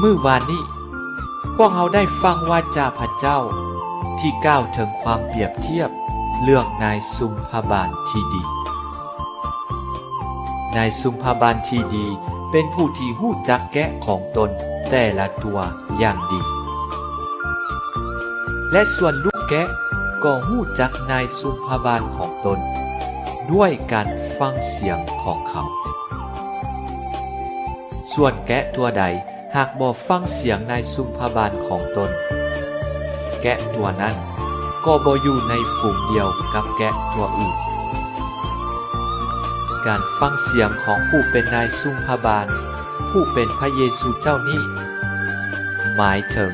ມື້ວານນີ້ ພວກເຮົາໄດ້ຟັງວາຈາພະເຈົ້າ ທີ່ກ່າວເຖິງຄວາມປຽບທຽບເລື່ອງນາຍຊຸມພະບານທີ່ດີ. ນາຍຊຸມພະບານທີ່ດີເປັນຜູ້ທີ່ຮູ້ຈັກແກະຂອງຕົນແຕ່ລະຕົວຢ່າງດີ ແລະ ສ່ວນລູກແກະກໍຮູ້ຈັກນາຍຊຸມພະບານຂອງຕົນ ດ້ວຍການຟັງສຽງຂອງເຂົາ. ສ່ວນແກະຕົວໃດ ຫາກບໍ່ຟັງສຽງນາຍຊຸມພະບານຂອງຕົນ, ແກະຕົວນັ້ນກໍບໍ່ຢູ່ໃນຝູງດຽວກັບແກະຕົວອື່ນ. ການຟັງສຽງຂອງຜູ້ເປັນນາຍຊຸມພະບານ, ຜູ້ເປັນພະເຢຊູເຈົ້ານີ້ ໝາຍເຖິງ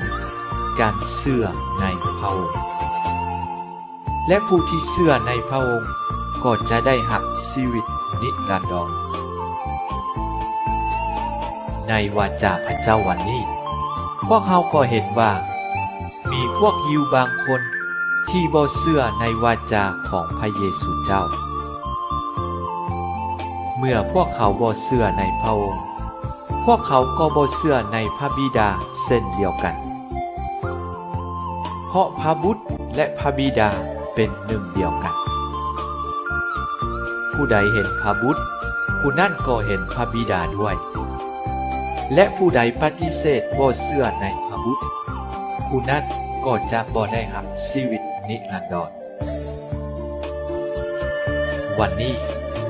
ການເຊື່ອໃນພະອົງ. ແລະ ຜູ້ທີ່ເຊື່ອໃນພະອົງກໍຈະໄດ້ຮັບຊີວິດນິລັນດອນ. ໃນວາຈາພະເຈົ້າວັນນີ້, ພວກເຮົາກໍເຫັນວ່າມີພວກຢິວບາງຄົນທີ່ບໍ່ເຊື່ອໃນວາຈາຂອງພະເຢຊູເຈົ້າ. ເມື່ອພວກເຂົາບໍ່ເຊື່ອໃນພະອົງ, ພວກເຂົາກໍບໍ່ເຊື່ອໃນພະບິດາເຊັ່ນດຽວກັນ, ເພາະພະບຸດ ແລະ ພະບິດາເປັນໜຶ່ງດຽວກັນ. ຜູ້ໃດເຫັນພະບຸດ, ຜູ້ນັ້ນກໍເຫັນພະບິດາດ້ວຍ. ແລະ ຜູ້ໃດປະຕິເສດບໍ່ເຊື່ອໃນພະບຸດ, ຜູ້ນັ້ນກໍຈະບໍ່ໄດ້ຮັບຊີວິດນິລັນດອນ. ວັນນີ້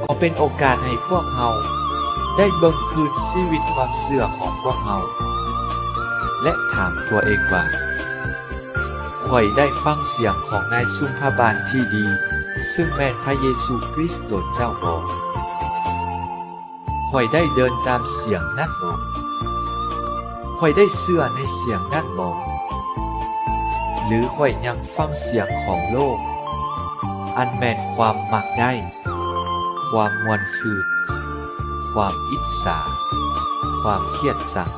ກໍເປັນໂອກາດໃຫ້ພວກເຮົາໄດ້ເບິ່ງຄືນຊີວິດຄວາມເຊື່ອຂອງພວກເຮົາ ແລະ ຖາມຕົວເອງວ່າ, ຂ້ອຍໄດ້ຟັງສຽງຂອງນາຍຊຸມພະບານທີ່ດີ ຊຶ່ງແມ່ນພະເຢຊູຄຣິສໂຕເຈົ້າບໍ່? ຂ້ອຍໄດ້ເດີນຕາມສຽງນັ້ນບໍ່? ຂ້ອຍໄດ້ເຊື່ອໃນສຽງນັ້ນບໍ່? ຫຼື ຂ້ອຍຍັງຟັງສຽງຂອງໂລກ, ອັນແມ່ນຄວາມມັກໄດ້, ຄວາມມ່ວນຊື່ນ, ຄວາມອິດສາ, ຄວາມຄຽດຊັງ,